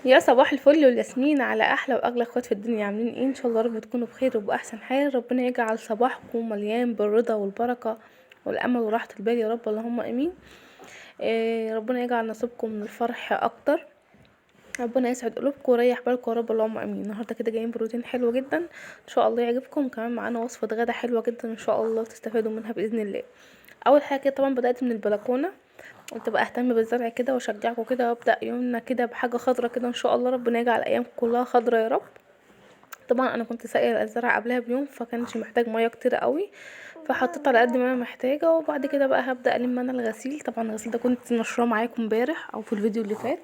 يا صباح الفل والياسمين على احلى واغلى اخوات في الدنيا. عاملين ايه؟ ان شاء الله رب تكونوا بخير وباحسن حال. ربنا يجعل صباحكم مليان بالرضا والبركة والامل وراحة البال يا رب، اللهم امين. ربنا يجعل نصيبكم من الفرح اكتر، ربنا يسعد قلوبكم ويريح بالكم يا رب، اللهم امين. النهارده كده جايين بروتين حلو جدا ان شاء الله يعجبكم، وكمان معانا وصفه غدا حلوة جدا ان شاء الله تستفادوا منها باذن الله. اول حاجة كده طبعا بدات من البلكونه، قلت بقى اهتم بالزرع كده واشجعكم كده وابدا يومنا كده بحاجة خضرة كده ان شاء الله. ربنا يجعل ايامكم كلها خضرة يا رب. طبعا انا كنت ساقيه الزرع قبلها بيوم فكانش محتاج مية كتير قوي، فحطيت على قد ما انا محتاجه. وبعد كده بقى هبدا الم انا الغسيل. طبعا الغسيل ده كنت نشراه معاكم امبارح او في الفيديو اللي فات.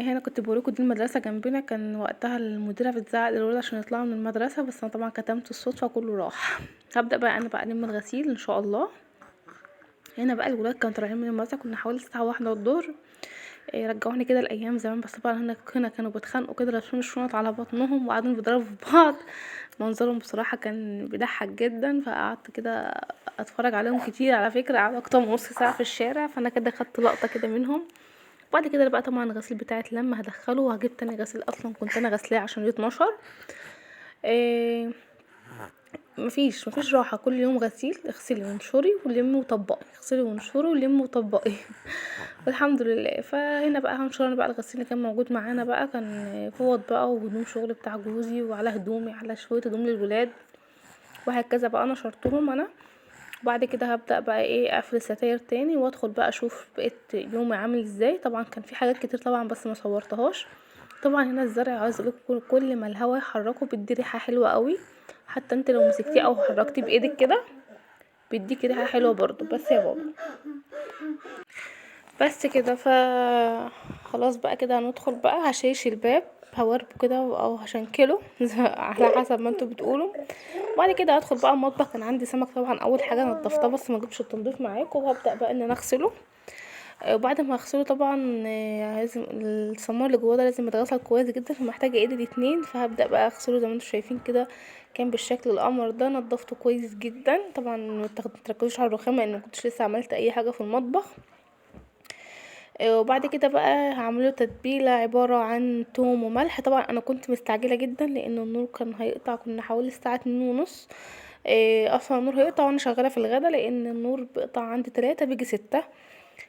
هنا كنت بوريكم دي المدرسة جنبنا، كان وقتها المديرة بتزعق للولاد عشان يطلعوا من المدرسة، بس انا طبعا كتمت الصوت فكله راح. هبدا بقى انا بقى الم الغسيل ان شاء الله. هنا بقى الولاد كانوا طالعين من المدرسة، كنا حوالي الساعة 1 الظهر. رجعوني كده الايام زمان، بس طبعا هنا كانوا بيتخانقوا كده لابسين الشنط على بطنهم وقاعدين بيضربوا في بعض. منظرهم بصراحة كان بيضحك جدا، فقعدت كده اتفرج عليهم كتير. على فكرة قعدوا اكتر من نص ساعة في الشارع، فانا كده خدت لقطة كده منهم. وبعد كده بقى طبعا الغسيل بتاعي اتلم هدخله، وهجيب تاني غسيل اصلا كنت انا غسلاه عشان يتنشر. مفيش راحة، كل يوم غسيل، اغسلي وانشري ولمي وطبقي، اغسلي وانشري ولمي وطبقي والحمد لله. فهنا بقى هنشر انا بقى الغسيل اللي كان موجود معانا بقى، كان فوط بقى وهدوم شغل بتاع جوزي، وعلى هدومي، على شوية هدوم للولاد وهكذا بقى نشرتهم انا. وبعد كده هبدأ بقى اقفل الستاير تاني وادخل بقى اشوف بقيت يومي عامل ازاي. طبعا كان في حاجات كتير طبعا بس ما صورتهاش. طبعا هنا الزرع عايز اقول لكم كل ما الهوا يحركه بيدي ريحه حلوة قوي، حتى انت لو مسكتيه او حركتيه بايدك كده بيديكي ريحه حلوة برضو. بس يا بابا بس كده. ف خلاص بقى كده هندخل بقى، هشيش الباب هوربه كده او هشنكله على حسب ما انتوا بتقولوا. وبعد كده هدخل بقى المطبخ. كان عندي سمك طبعا اول حاجة نضفتها بس ما جبتش التنظيف معاكم، وهبدا بقى ان انا اغسله. وبعد ما اغسله طبعا لازم السمار اللي جواه ده لازم يتغسل كويس جدا، فمحتاجه ايد الاتنين. فهبدا بقى اغسله زي ما انتوا شايفين كده، كان بالشكل القمر ده. نضفته كويس جدا طبعا، ما تركزوش على الرخامه لان ما كنتش لسه عملت اي حاجة في المطبخ. وبعد كده بقى هعمله تتبيله عبارة عن توم وملح. طبعا انا كنت مستعجلة جدا لان النور كان هيقطع، كنا حوالي الساعة 2:30. اصلا النور هيقطع وانا شغالة في الغدا، لان النور بيقطع عندي 3 بيجي 6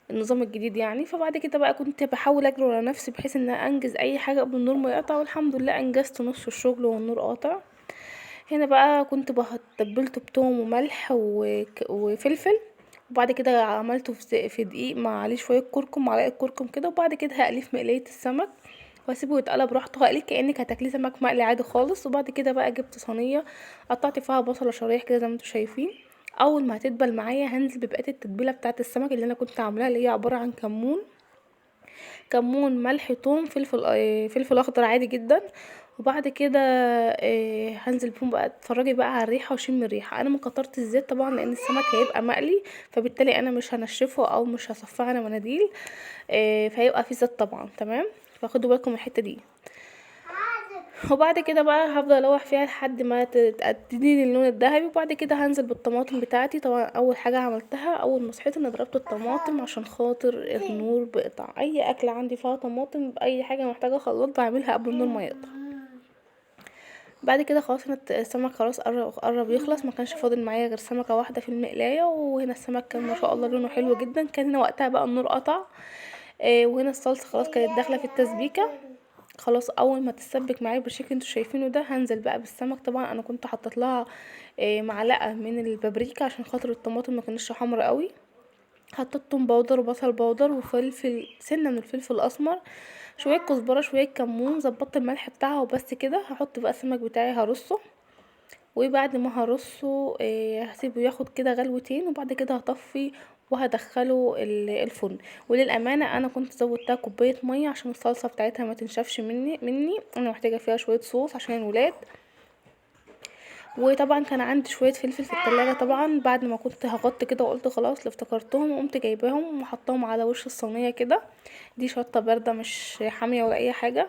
النظام الجديد يعني. فبعد كده بقى كنت بحاول اجري ورا نفسي بحيث ان انجز اي حاجة قبل النور ما يقطع، والحمد لله انجزت نص الشغل والنور قاطع. هنا بقى كنت تبلته بتوم وملح وفلفل، وبعد كده عملته في دقيق مع عليه شوية كركم، معلقه كركم كده. وبعد كده هقليه في مقلايه السمك واسيبه يتقلى براحته، هقليه كانك هتاكليه سمك مقلي عادي خالص. وبعد كده بقى جبت صينية قطعت فيها بصله شرايح كده زي ما انتم شايفين. اول ما هتدبل معايا هنزل ببقية التتبيله بتاعه السمك اللي انا كنت عاملاها، اللي هي عبارة عن كمون ملح توم فلفل اخضر عادي جدا. وبعد كده هنزل بيهم بقى. اتفرجي بقى على الريحة وشمي الريحة. انا ما كترت الزيت طبعا لان السمك هيبقى مقلي، فبالتالي انا مش هنشفه او مش هصفيه على مناديل، فهيبقى فيه زيت طبعا، تمام. فخدوا بالكم من الحتة دي. وبعد كده بقى هفضل الوح فيها لحد ما تديني اللون الذهبي. وبعد كده هنزل بالطماطم بتاعتي. طبعا اول حاجة عملتها اول ما صحيت ان ضربت الطماطم عشان خاطر النور بيقطع. اي اكله عندي فيها طماطم باي حاجة محتاجه خلاط بعملها قبل النور ما يقطع. بعد كده خلاص انا السمك خلاص قرب يخلص، ما كانش فاضل معايا غير سمكة واحدة في المقلايه. وهنا السمك كان ما شاء الله لونه حلو جدا، كان هنا وقتها بقى النور قطع. وهنا الصلصه خلاص كانت داخله في التسبيكه. خلاص اول ما تتسبك معايا بالشكل اللي انتوا شايفينه ده هنزل بقى بالسمك. طبعا انا كنت حطيت لها معلقه من البابريكا عشان خاطر الطماطم ما كانتش حمرا قوي. حطيت توم powder وبصل powder وفلفل، سنة من الفلفل الاسمر، شوية كزبره، شوية كمون، ظبطت الملح بتاعها وبس كده. هحط بقى السمك بتاعي هرصه، وبعد ما هرصه هسيبه ياخد كده غلوتين، وبعد كده هطفي وهدخله الفرن. وللامانة انا كنت زودتها كوباية مية عشان الصلصه بتاعتها ما تنشفش مني، انا محتاجه فيها شوية صوص عشان الولاد. وطبعا كان عندي شوية فلفل في التلاجة، طبعا بعد ما كنت هغطي كده وقلت خلاص اللي افتكرتهم قمت جايباهم وحطاهم على وش الصينية كده. دي شطه باردة مش حامية ولا اي حاجة.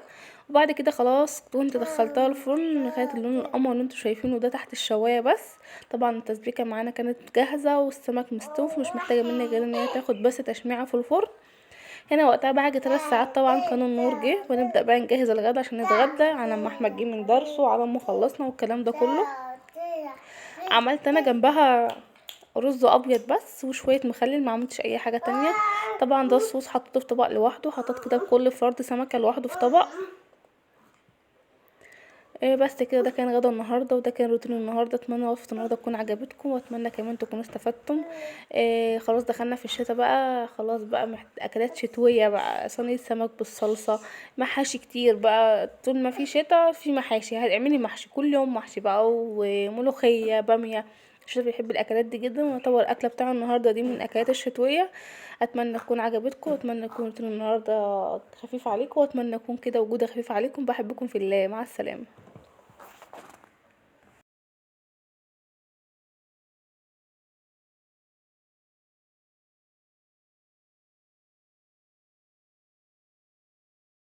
وبعد كده خلاص كنت دخلتها الفرن، خدت اللون القمر اللي انتوا شايفينه ده تحت الشوايه بس. طبعا التسبيكه معانا كانت جاهزة والسمك مستوي، مش محتاجه مني غير ان هي تاخد بس تشميعه في الفرن. هنا وقتها بعد 3 ساعات طبعا كان النور جه، ونبدا بقى نجهز الغدا عشان نتغدى على ما احمد جه من درسه وعلى ما خلصنا والكلام ده كله. عملت انا جنبها رز ابيض بس وشوية مخلل، ما عملتش اي حاجة تانية. طبعا ده الصوص حطيته في طبق لوحده، حطيت كده كل فرد سمكة لوحده في طبق. بس كده. ده كان غدا النهارده، وده كان روتين النهارده. اتمنى وصفه النهارده تكون عجبتكم، واتمنى كمان تكونوا استفدتم. خلاص دخلنا في الشتاء بقى، خلاص بقى اكلات شتوية بقى، صينية سمك بالصلصه، محاشي كتير بقى. طول ما في شتاء في محاشي، هتعملي محشي كل يوم، محشي بقى وملوخيه باميه. الشتاء بيحب الاكلات دي جدا، ويعتبر الاكلة بتاع النهارده دي من الاكلات الشتوية. اتمنى تكون عجبتكم، واتمنى يكون روتين النهارده خفيف عليكم، واتمنى يكون كده وجودي خفيف عليكم. بحبكم في الله، مع السلامة.